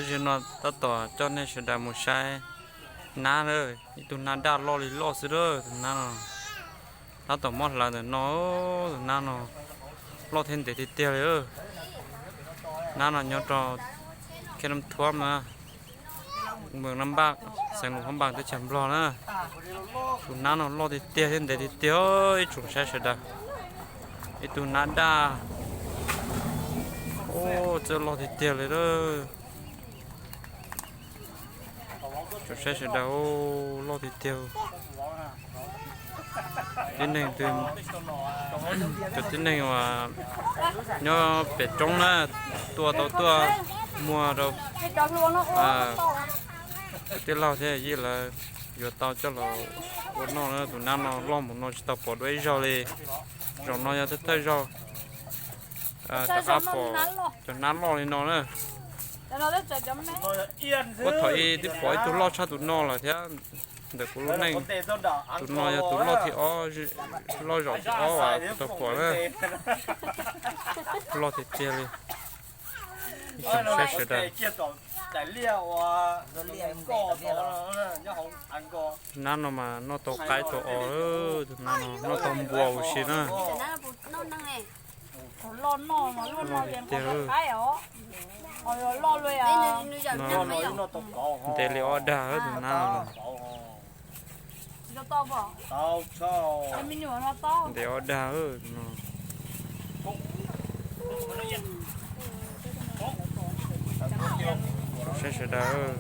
Zaum no tab tom coj nej sawv daws mus saib nab, ib tug nab daj loj li loj xwb lawm. Tus nab no tab tom muab hlawv ntawm no, tus nab no loj thiab ntev tiag tiag li. Nab no nyob rau Khe Nam Thuam na, Mws Nam Npaj, xeev Luam Phab Npas, teb chaws Nplog na. Tus nab no loj tiag tiag thiab ntev tiag tiag, ib tsoom saib sawv daws. Ib tug nab daj, txawj loj tiag tiag li lawm. Tsoom saib sawv daws, loj tiag tiag. Tib neeg, cov tib neeg uas nyob pem roob na, tuaj tau tuaj muag rau kwv tij laug thiab yij lawv yuav tau coj los ua noj na. Tus nab no loj npaum no tsis tau pom dua ib zaug li. Zaum no yog thawj thawj zaug rov qab pom cov nab loj li no na. Ua thaum ub twb pom ib tug loj tshaj tus no lawm thiab. Ntawm kuv lub neej, tus no yog tus loj thib ob, loj zaum thib ob uas kuv tau pom na. Loj tiag tiag li. Ib tsoom saib sawv daws, nab no mas noj tau qaib tau os, tus nab no noj tau npua huv si na. Loj tiag tiag. Ntev li ob dag tus nab no. Ntev ob dag no. Saib sawv daws,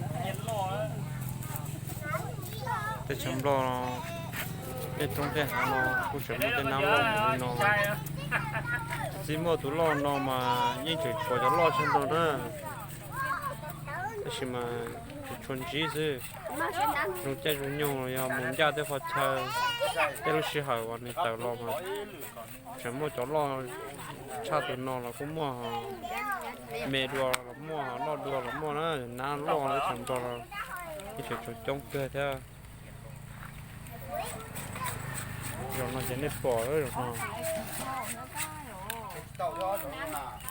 teb chaws Nplog, tej roob tej hav no kuj tseem muaj tej nab loj li no. Txij muaj tus loj no mas yeej tseem tshuav cov loj tshaj no na. Tab sis mas tseem tshuav ntsib xwb. Zoo caij zoo nyoog los yog mus ncaj tej qhov chaw, tej lub sij hawm uas nws tawm los mas tseem muaj cov loj tshaj tus no los kuj muaj, me dua los muaj, loj dua los muaj na. Nab loj teb chaws Nplog los yeej tseem tshuav coob kawg thiab. Zaum no ces nej pom lawm zaum no.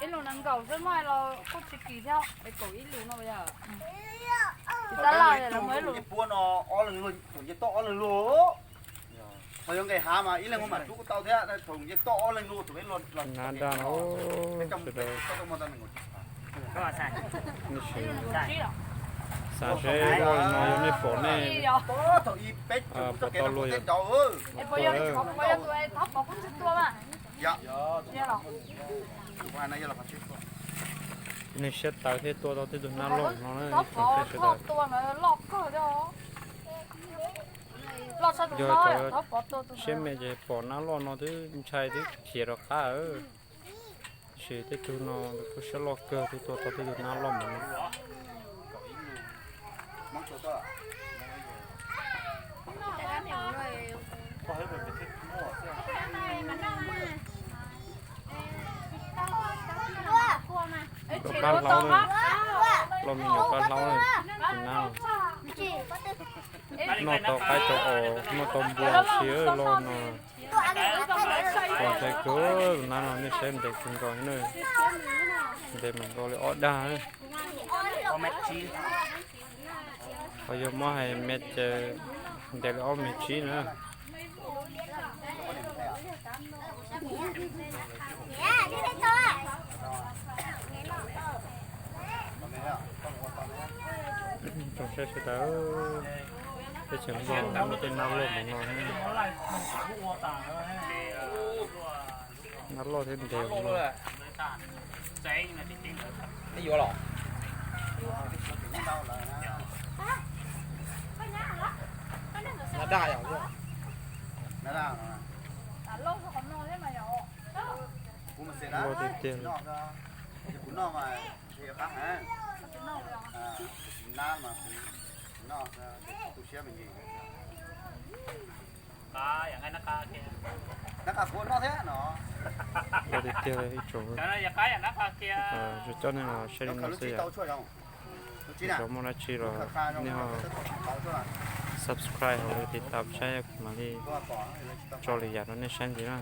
Ib lus nees nkaum xwb mas los kuj tsis kim thiab, kaum ib lus no. Tus nce toj ob leeg luaj, thaum nce toj ob leeg luaj, thaum yuav nqes hav mas ib leeg muab mam rub kuj tau thiab, thaum nce toj ob leeg luaj tus peb los. Nab daj no, sawv daws, nej sim xav seb loj li no yog nej pom, nej pom tau luag yog tuaj. Nej siab tawv thiab tua tau tej tug nab loj no na, tsoom saib sawv daws. Yog cov siab me ces pom nab loj no twb ntshai twb khiav rov qab. Tab sis tej tug no kuj siab loj kawg, twb tua tau tej tug nab loj mus no. Nyuam qab hlaub na, loj me nyuam qab hlaub na, tus nab. Noj tau qaib tau os, noj tau npua si loj no. Txaus ntshai kawg, tus nab no nej saib ntev kawg nkaus na. Ntev mas nkaus li ob dag. Ho yog muab hais mev ces ntev li ob mev tsib na. Tsoom saib sawv daws, teb chaws Nplog muaj tej nab loj mus no, nab loj thiab ntev mus no. Loj tiag tiag. Loj tiag tiag ib tsoom. Zoo coj nej los saib li no xwb yom. Yog muaj dab tsi los nej ho subscribe hauv li tiv tam saib kuv mam li tso lwm yam rau nej saib ntxiv na.